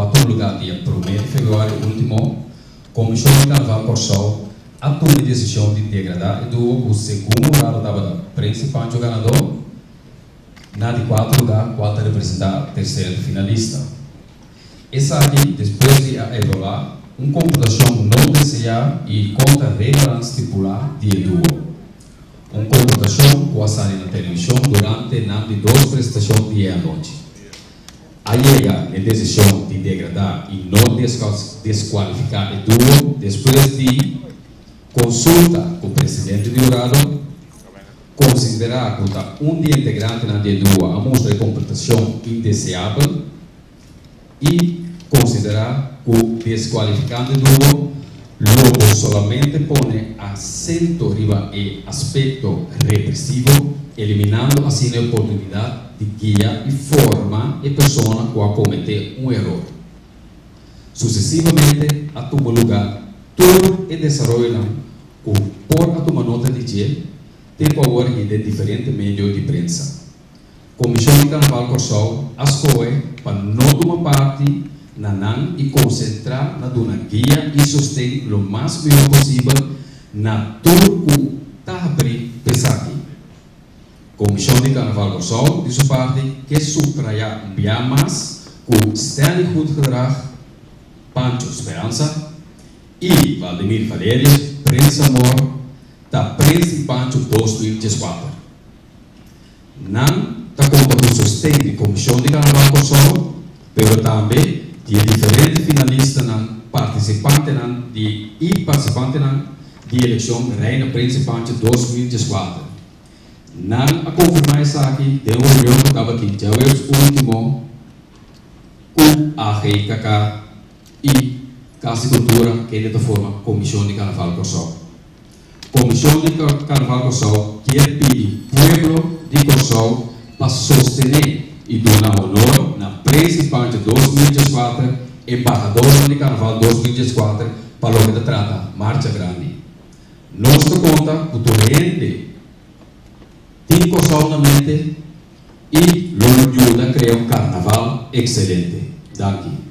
ku a tuma lugá dia promé di febrüari último, Komishon di Karnaval Kòrsou a tuma e desishon di degradá e duo ku segun hurado tabata Prins i Pancho ganadó na di kuater lugá kual ta representá terser finalista. Esaki despues di a evaluá un komportashon no deseá i kontra reglanan stipulá di e duo. Un komportashon ku a sali na televishon durante nan di dos presentashon di e anochi. A yega n'e desishon di degradá i no deskualifiká e duo despues di konsulta ku presidente di hurado, konsiderá ku ta un di e integrantenan di e duo a mustra e komportashon indeseabel i konsiderá ku deskualifikando e duo lo bo solamente pone asento riba e aspekto represivo, eliminando asina e oportunidat di guia i forma e persona ku a kometé un eror. Susesivamente a tuma lugá tur e desaroyonan ku por a tuma nota di dje te ku awor i den diferente medio di prensa. Komishon di Karnaval Kòrsou a skohe pa no tuma parti na nan i konsentrá na duna guia i sosten lo mas mihó posibel na tur ku ta habrí p'esaki. Komishon di Karnaval Kòrsou di su parti ke suprayá un bia mas ku Stanley Goedgedrag, Pancho Speransa i Valdemir Valerius, Prins Amor, ta Prins i Pancho 2014. Nan ta konta ku sosten di Komishon di Karnaval Kòrsou, pero tambe di e diferente finalistanan, partisipantenan di i partisipantenan di elekshon Reina Prins i Pancho 2014. Nan a konfirmá esaki den un reunion ku tabatin djaweps último ku AGKK i Kas di Kultura kende ta forma Komishon di Karnaval Kòrsou. Komishon di Karnaval Kòrsou kier pidi pueblo di Kòrsou pa sostené i duna honor na Prins i Pancho 2014, embahadornan di Karnaval 2014 pa loke ta trata Marcha Grandi. Nos ta konta ku tur hende tin Kòrsou na mente i lo yuda krea un karnaval ekselente. Danki.